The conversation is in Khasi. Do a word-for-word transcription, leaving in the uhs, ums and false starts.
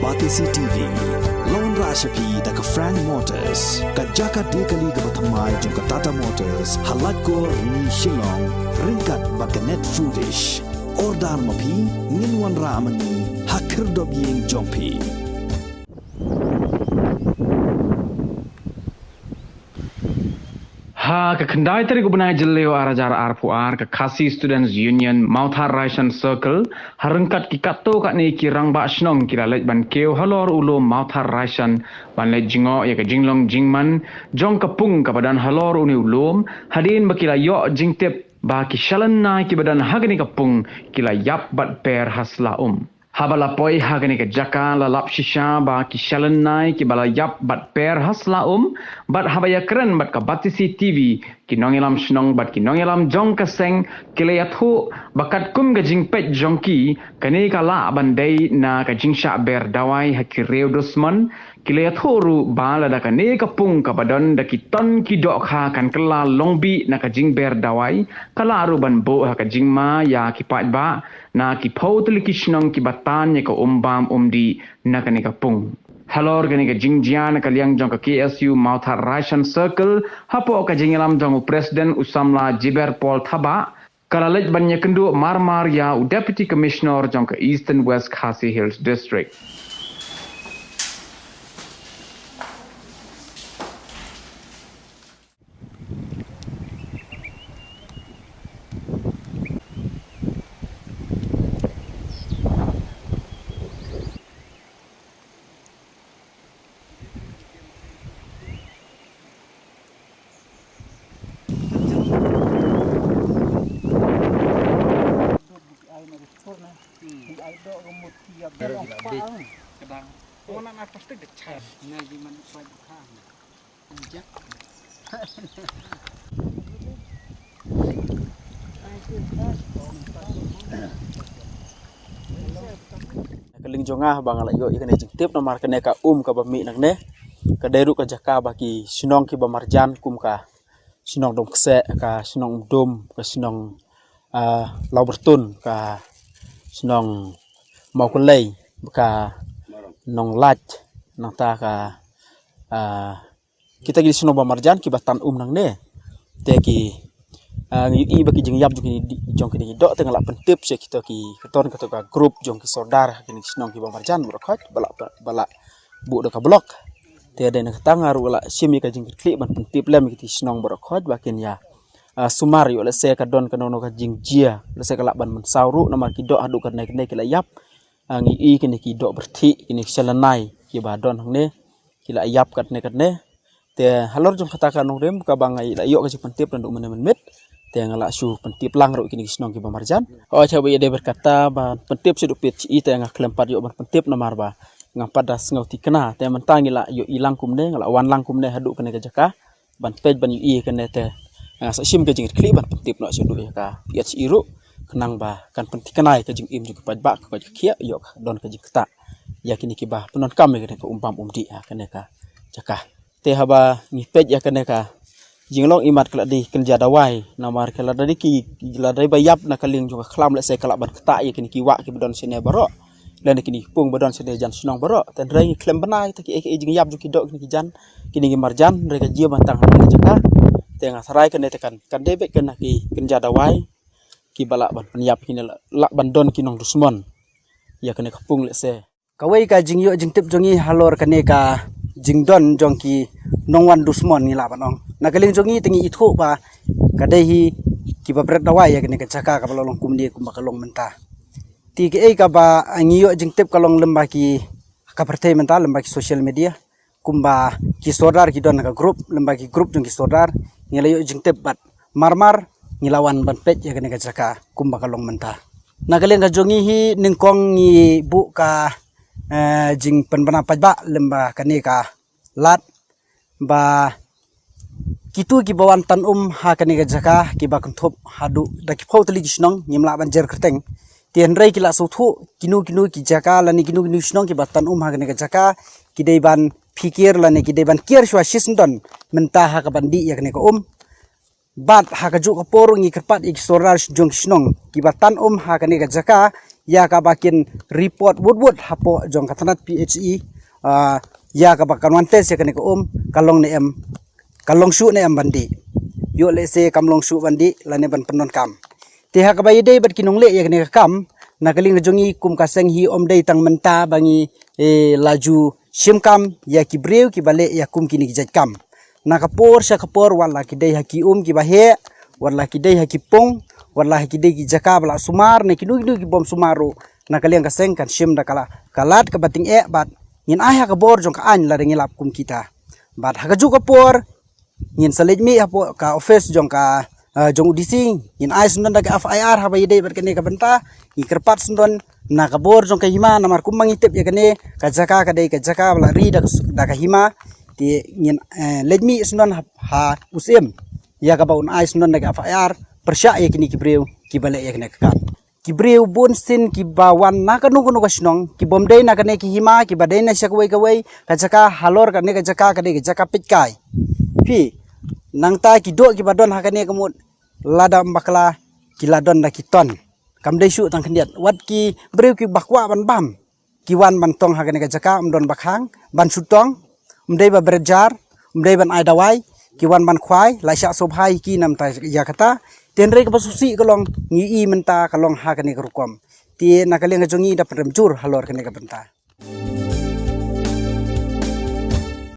Batesi T V, la wanrah sha phi da ka Frank Motors, ka jaka die kali kaba thymmai jong ka Tata Motors, ha Laitkor Rni Shillong, ryngkat bad ka Net Foodish. Order ma phi, ngin wanrah ma ngi ha khyrdop ïing jong phi. Ha ka khyndai tarik u bnai Jylliew ar hajar arphew ar, ka Khasi Students Union Mawthadraishan Circle, ha ryngkat ki katto katne ki rangbah shnong, ki la leit ban kiew halor u lum Mawthadraishan, ban leit jngoh ïa ka jinglong jingman jong ka pung kaba don halor une u lum, hadien ba ki la ïoh jingtip ba ki shalynai kiba don ha kane ka pung ki la ïap bad per ha sla um. Haba la poi ha kane ka jaka, la lap shisha ba ki shalynai kiba la ïap bad per ha sla um, bad haba ïakren bad ka Batesi T V, ki nongïalam shnong bad ki nongïalam jong ka seng ki la ïathuh ba katkum ka jingpeit jong ki, kane ka lah ban dei na ka jingshah ber dawai ha ki riew dusmon. Ki la ïathuh ruh ba lada kane ka pung kaba don da ki ton ki dohkha kan kylla long bih na ka jingber dawai, ka lah ruh ban buh ha ka jingma ïa ki paidbah na ki phew tylli ki shnong kiba tan ïa ka um bam um dih na kane ka pung. Halor kane ka jingjia, na ka liang jong ka K S U Mawthadraishan Circle, hapoh ka jingïalam jong u President u samla Jiberpal Thabah, ka la leit ban ïakynduh marmar ïa u Deputy Commissioner jong ka Eastern West Khasi Hills District. Ka liang jong nga ba nga la ïoh ïa kane jingtip namar kane ka um kaba mih nangne ka dei ruh ka jaka ba ki shnong kiba marjan, kum ka shnong Dom Kseh, ka shnong Dom, ka shnong, ah, Lawbyrtun, ka shnong Mawkyllei, ka Nonglait, nangta ka, ah, kita ki shnong ba marjan kiba tan um nangne. Te ki, ah, ngi ïohi ba ki jingïap jong kine, jong kine ki doh, te nga la pyntip sha kita ki, ka ton kata ka group jong ki sordar kine ki shnong kiba marjan baroh khoit ba la, ba la buh da ka block. Te dei na kata nga ruh la shim ïa ka jingkitkhlieh ban pyntip lem ïa kiti shnong baroh khoit ba kin ïa, ah, sumar ïoh lehse ka don kano kano ka jingjia, lehse ka lah ban mynsaw ruh namar ki doh haduh katne katne ki la ïap. Ah, ngi ïohi kine ki doh pyrthei, kine ki shalynai kiba don hangne ki la ïap katne katne. Te halor jong kata ka nongrim kaba nga la ïoh ka jingpyntip naduh mynne mynmiet, te nga la shu pyntip lang ruh kine ki shnong kiba marjan. Hooid, haba ïadei bad kata ban pyntip shaduh peit shi, te nga khlem pat ïoh ban pyntip namar ba ngam pat da sngew thikna. Te mynta ngi la ïohi lang kumne, nga la wan lang kumne haduh kane ka jaka ban peit ban ïohi kane, te nga sa shim ka jingkitkhlieh ban pyntip noh shaduh ïa ka P H E ruh, khnang ba kan pynthikna ïa ka jingim jong ki paidbah, ka koit ka khiah, ïoh ka don ka jingktah ïa kine kiba pyndonkam ïa kane ka um bam um dih ha kane ka jaka. Te haba ngi peit ïa kane ka jinglong imat ka la dei kynja dawai, namar ka la dei ki, la dei ba ïap na ka liang jong ka khlam, lehse ka lah ban ktah ïa kine ki wah kiba don shane baroh, lane kine ki pung ba don shane jan shnong baroh. Te hynrei ngi khlem bna ïa kita kiei kiei jingïap jong ki doh kine ki jan, kine ki marjan, hynrei ka jia ban tang ha kane ka jaka. Te nga tharai kane te kan, kan dei beit kane ki kynja dawai kiba lah ban pynïap, kine lah, lah ban don ki nongdusmon ïa kane ka pung lehse. Kawei ka jingïoh jingtip jong ngi halor kane ka jingdon jong ki nongwan dusmon, ngi lah ban ong. Na ka liang jong ngi te ngi ithuh ba ka dei hi kiba bret dawai ïa kane ka jaka kaba la long kumne kumba ka long mynta. Te kaei kaba ngi ïoh jingtip ka long lem bad ki, ka pyrthei mynta, lem bad ki social media, kumba ki sordar ki don ha ka group, lem bad ki group jong ki sordar, ngi la ïoh jingtip bad marmar ngi la wan ban peit ïa kane ka jaka kumba ka long mynta. Na ka liang ka jong ngi hi nyngkong ngi buh ka, eh, jingpynbna paidbah lem bad kane ka lad ba kitu kiba wan tan um ha kane ka jaka kiba kynthup haduh da ki phew tylli ki shnong, ngim lah ban jer kyrteng. Te hynrei ki la sngewthuh kino kino ki jaka lane kino kino ki shnong kiba tan um ha kane ka jaka, ki dei ban phikir lane ki dei ban kiar shuwa shisyndon mynta ha kaban dih ïa kane ka um. Bad ha kajuh ka por ngi kyrpad ïa ki sordar jong ki shnong kiba tan um ha kane ka jaka, ïa kaba kin report wut wut hapoh jong ka tnat P H E, ah, ïa kaba kan wan test ïa kane ka um ka long ne em, ka long shuh ne em ban dih. Ïoh lehse kam long shuh ban dih lane ban pyndonkam. Te ha kaba ïadei bad ki nongleh ïa kane ka kam, na ka liang ka jong ngi kum ka seng hi, ym dei tang mynta ba ngi, eh, la ju shim kam ïa ki briew kiba leh ïa kum kine ki jait kam. Na ka por sha ka por, wat la ki dei ha ki um kiba heh, wat la ki dei ha ki pung, wat la ha ki dei ki jaka ba la sumar ne kino kino ki bym sumar ruh, na ka liang ka seng kan shim da ka la, ka lad kaba tyngeh bad ngin ai ha ka bor jong ka aiñ lada ngi lap kum kita. Bad ha kajuh ka por ngin sa leit mih hapoh ka office jong ka, ah, jong u D C, ngin ai sngewdon da ka F I R haba ïadei bad kane ka bynta. Ngi kyrpad sngewdon na ka bor jong ka hima, namar kumba ngi tip ïa kane ka jaka ka dei ka jaka ba la ri da ka, da ka hima. Te ngin, eh, leit mih sngewdon ha, ha u Syiem ïa kaba un ai sngewdon da ka F I R pyrshah ïa kine ki briew kiba leh ïa kane ka kam. Ki briew bun sien kiba wan na kano kano ka shnong, ki bym dei na kane ka hima, kiba dei na sha kawei kawei ka jaka, halor kane ka jaka ka dei ka jaka peitkai. Phi, nangta ki doh kiba don ha kane ka mut, lada ym bakla ki la don da ki ton. Kam dei shuh tang khyndiat. Wat ki briew kiba kwah ban bam, ki wan ban tong ha kane ka jaka, ym don ba khang ban shu tong, ym dei ba bret jar, ym dei ban ai dawai, ki wan ban khwai, la shah sngewbha ïa ki namar ïa kata. Te hynrei kaba sngewsih ka long, ngi i mynta ka long ha kane ka rukom. Te na ka liang ka jong ngi da pynrem jur halor kane ka bynta.